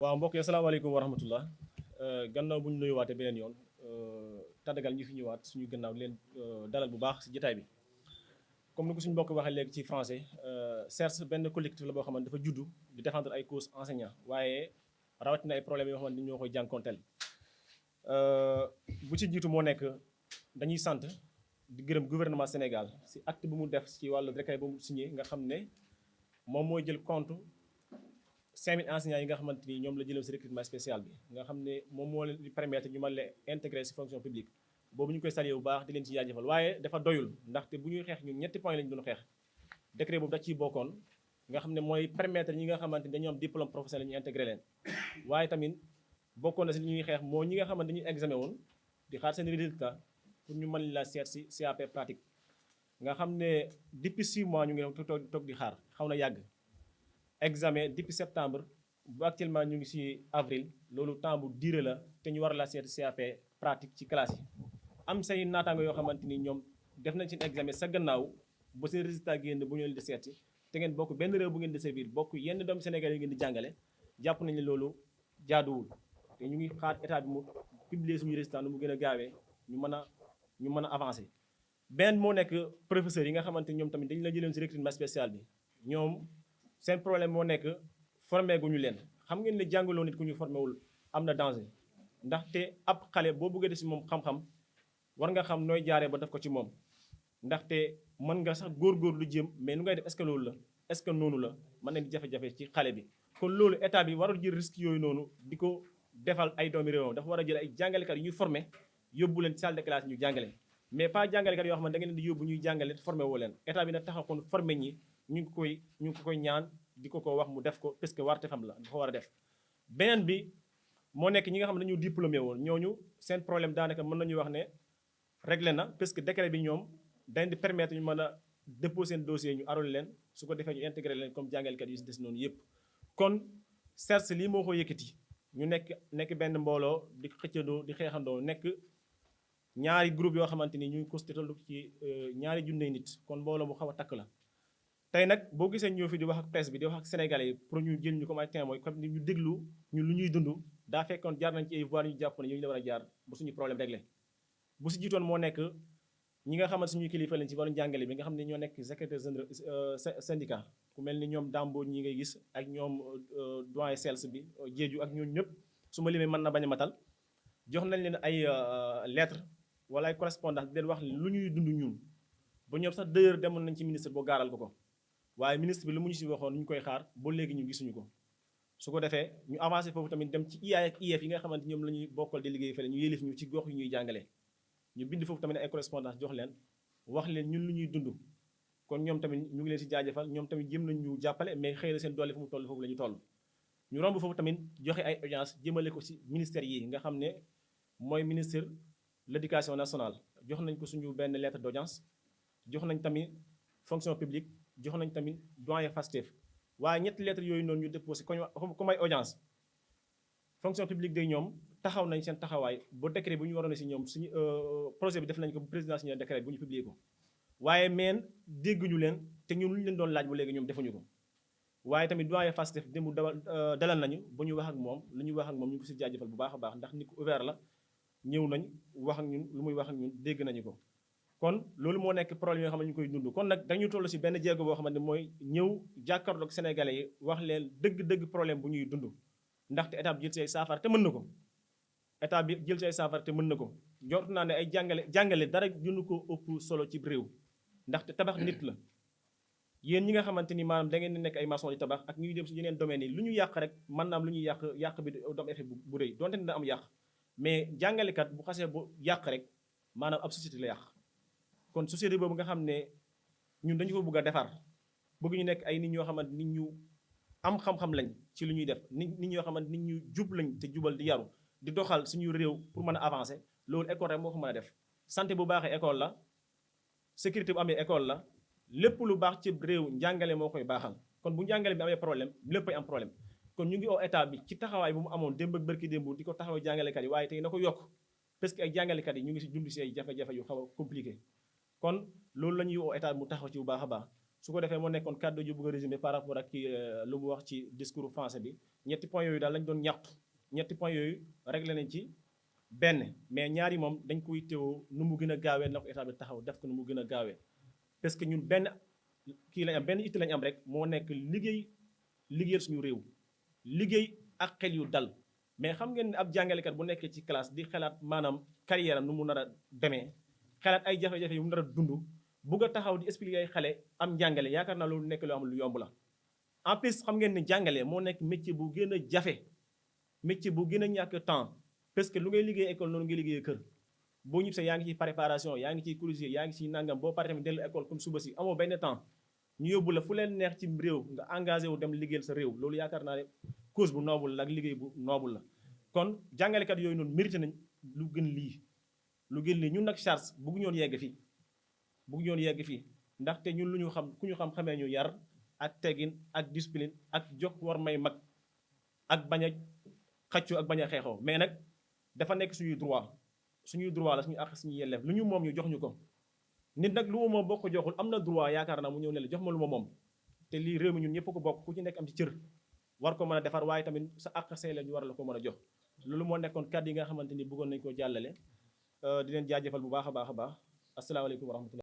waaw mbokk yi asalaamaaleykum wa rahmatullah gannaaw bu ñu nuyuwaatee beneen yoon tàddagal ñi fi ñëwaat suñu gannaaw leen dalal bu baax si jotaay bi comme ni ko suñu mbokk waxee léegi ci français CERS benn collectif la boo xamante dafa juddu di défendre ay causes enseignants waaye rawatina ay problèmes yoo xamante ni ñoo koy jànkonteel bu ci jiitu moo nekk dañuy sant di gërëm gouvernement Sénégal si acte bu mu def ci wàllu décret bu mu signé nga xam ne moom mooy jël compte 5000 enseignants yi nga xamante ni ñoom la jëlee si recrutement spécial bi nga xam ne moom moo leen di permettre ñu mën leen intégrer si fonction publique boobu ñu koy saluer bu baax di leen ci jaajëfal waaye dafa doyul ndaxte bu ñuy xeex ñun ñetti point lañu doon xeex décret boobu da ciy bokkoon nga xam ne mooy permettre ñi nga xamante ni dañoo am diplôme professionnel ñu intégré leen waaye tamit bokkoon na si li ñuy xeex moo ñi nga xamante dañuy examen woon di xaar seen résultat pour ñu mën la seet si CAP pratique nga xam ne depuis 6 mois ñu ngi toog di xaar xaw na yàgg examen depuis septembre bu actuellement ñu ngi ci avril loolu temps bu durée la te ñu war la seet CAP pratique ci classe yi am say naataango yoo xamante ni ñoom def nañ seen examen sa gannaaw ba seen résultat génn bu ñu leen di seet si te ngeen bokk benn réew bu ngeen di servir bokk yenn doomu Sénégal yi ngeen di jàngale jàpp nañ ne loolu jaaduwul te ñu ngi xaar état bi mu publier suñu résultat nu mu gën a gaawee ñu mën a avancer. benn moo nekk professeurs yi nga xamante ni ñoom tamit dañu la jëleen ci recrutement spécial bi ñoom seen problème moo nekk formé gu ñu leen xam ngeen ne jàngaloo nit ku ñu formé wul am na danger ndaxte ab xale boo bëggee def ci moom xam-xam war nga xam nooy jaaree ba def ko ci moom ndaxte mën nga sax góor-góor lu jëm mais nu ngay def est-ce que loolu la est-ce que noonu la mën nañ di jafe-jafe ci xale bi kon loolu état bi warul jël risque yooyu noonu di ko defal ay doomi réewam dafa war a jël ay jàngalekat yu ñuy formé yóbbu leen salle de classe ñu jàngale mais pas jàngalekat yoo xam ne da ngeen di yóbbu ñuy jàngale formé woo leen état bi na taxaw kon formé ñi ñu ngi koy ñaan di ko wax mu def ko parce que warte xam la dafa war a def beneen bi moo nekk ñi nga xam ne dañu diplômé woon ñooñu seen problème daanaka mën nañu wax ne réglé na parce que décret bi ñoom dañ di permettre ñu mën a déposer seen dossier ñu arrôlé leen su ko defee ñu intégré leen comme jàngalekat yu si des noonu yëpp kon CERS lii moo ko yëkkati ñu nekk benn mbooloo di xëccandoo di xeexandoo nekk ñaari groupe yoo xamante ni ñu ngi constitué ci ñaari junney nit kon mbooloo mu xaw a takk la tey nag boo gisee ñëw fi di wax ak presse bi di wax ak sénégalais yi pour ñu jël ñu comme ay témoin comme ni ñu déglu ñu lu ñuy dund daa fekkoon jaar nañ ci ay voies ñu jàpp ne yooyu la war a jaar ba suñu problème réglé bu si jiitoon moo nekk ñi nga xamante suñuy kilifa leen ci wàllu njàngale bi nga xam ne ñoo nekk secrétaire général syndicat ku mel ni ñoom Dambo ñi ngay gis ak ñoom doyen CELS bi Jeeju ak ñooñu ñëpp su ma limee mën na bañ a matal jox nañ leen ay lettre wala ay correspondance di leen wax lu ñuy dund ñun ba ñoom sax d'ailleurs demoon nañ ci ministre boo gaaral ko waaye ministre bi lu mu ñu si waxoon ñu koy xaar ba léegi ñu gisuñu ko su ko defee ñu avancé foofu tamit dem ci IA ak IEF yi nga xamante ñoom la ñuy bokkal di liggéey fële ñu yélif ñu ci gox yu ñuy jàngalee ñu bind foofu tamit ay correspondance jox leen wax leen ñun lu ñuy dund kon ñoom tamit ñu ngi leen si jaajëfal ñoom tamit jëm nañ ñu jàppale mais xëy na seen doole fu mu toll foofu la ñu toll ñu romb foofu tamit joxe ay audience jëmale ko si ministère yi nga xam ne mooy ministre l'éducation nationale jox nañ ko suñu benn lettre d'audience jox nañ tamit fonction publique jox nañ tamit doyen FASTEF waaye ñetti lettres yooyu noonu ñu déposé comme ay audience fonction publique day ñoom taxaw nañ seen taxawaay ba décret bu ñu waroon si ñoom suñu projet bi def nañ ko bu président signé décret bu ñu publié ko waaye meen dégguñu leen te ñun lu ñu leen doon laaj ba léegi ñoom defuñu ko waaye tamit doyen FASTEF démb dalal nañu ba ñu wax ak moom lu ñu wax ak moom ñu ngi ko si jaajëfal bu baax a baax ndax nit ku ouvert la ñëw nañ wax ak ñun lu muy wax ak ñun dégg nañu ko kon loolu moo nekk problème yoo xam ne ñu koy dund kon nag dañu toll si benn jéego boo xamante ne mooy ñëw jàkkaarloog sénégalais yi wax leen dëgg-dëgg problème bu ñuy dund ndaxte état bi jël si ay saafara te mën na ko état bi jël si ay saafara te mën na ko jort naa ne ay jàngale dara gënu ko ëpp solo ci réew ndaxte tabax nit la yéen ñi nga xamante ni maanaam da ngeen di nekk ay maçon di tabax ak ñuy dem si yeneen domaines yi lu ñu yàq rek mën naa am lu ñuy yàq bi doom effet bu rëy donte dina am yàq mais jàngalekat bu xasee bu yàq rek maanaam ab société la yàq kon société boobu nga xam ne ñun dañu ko bëgg a defar bëgg ñu nekk ay nit ñoo xamante nit ñu am xam-xam lañ ci lu ñuy def nit ñoo xamante nit ñu jub lañ te jubal di yaru di doxal suñu réew pour mën a avancer loolu école rek moo ko mën a def santé bu baaxee école la sécurité bu amee école la lépp lu baax ci réew njàngale moo koy baaxal kon bu njàngale bi amee problème léppay am problème kon ñu ngi oo état bi ci taxawaay bu mu amoon démb ak bërki démb di ko taxaw jàngalekat yi waaye tey na ko yokk parce que ay jàngalekat yi ñu ngi si dund si ay jafe-jafe yu xaw a compliqué kon loolu la ñuy woo état mu taxaw ci bu baax a baax su ko defee moo nekkoon kàddu yu bëgg a résumé par rapport ak kii lu mu wax ci discours français bi ñetti points yooyu daal lañ doon ñaxtu ñetti points yooyu réglé nañ ci benn mais ñaari moom dañ koy teewoo nu mu gën a gaawee na ko état bi taxaw def ko nu mu gën a gaawee parce que ñun benn kii lañ am benn itti lañ am rek moo nekk liggéeyal suñu réew liggéey ak xel yu dal mais xam ngeen ne ab jàngalekat bu nekkee ci classe di xalaat maanaam carrière am nu mu nar a demee xalaat ay jafe-jafe yu mu nar a dund bugg a taxaw di expliquer ay xale am njàngale yaakaar naa loolu nekk loo xam lu yomb la en plus xam ngeen ne jàngale moo nekk métier bu gën a jafe métier bu gën a ñàkk temps parce que lu ngay liggéey école noonu ngay liggéey kër boo ñibbisee yaa ngi ci préparation yaa ngi ciy corriger yaa ngi ciy nangam boo paree tamit dellu école comme suba si amoo benn temps ñu yóbbu la fu leen neex ci réew nga engagé wu dem liggéeyal sa réew loolu yaakaar naa ne cause bu noble la ak liggéey bu noble la kon jàngalekat yooyu noonu mérité nañ lu gën lii ñun nag Charles bëggu ñoon yegg fii ndaxte ñun lu ñu xam ku ñu xam-xamee ñu yar ak teggin ak discipline ak jox war may mag ak bañ a xaccoo ak bañ a xeexoo mais nag dafa nekk suñuy droit la suñu àq suñu yelleef lu ñu moom ñu jox ñu ko nit nag lu ma moom boo ko joxul am na droit yaakaar naa mu ñëw ne la jox ma lu ma moom te lii réew mi ñun ñëpp ko bokk ku ci nekk am ci cër war ko mën a defar waaye tamit sa àq say la ñu war la ko mën a jox loolu moo nekkoon kàddu yi nga xamante ni bëggoon nañu ko jàllale di leen jaajëfal bu baax a baax a baax asalaamaaleykum wa rahmatullah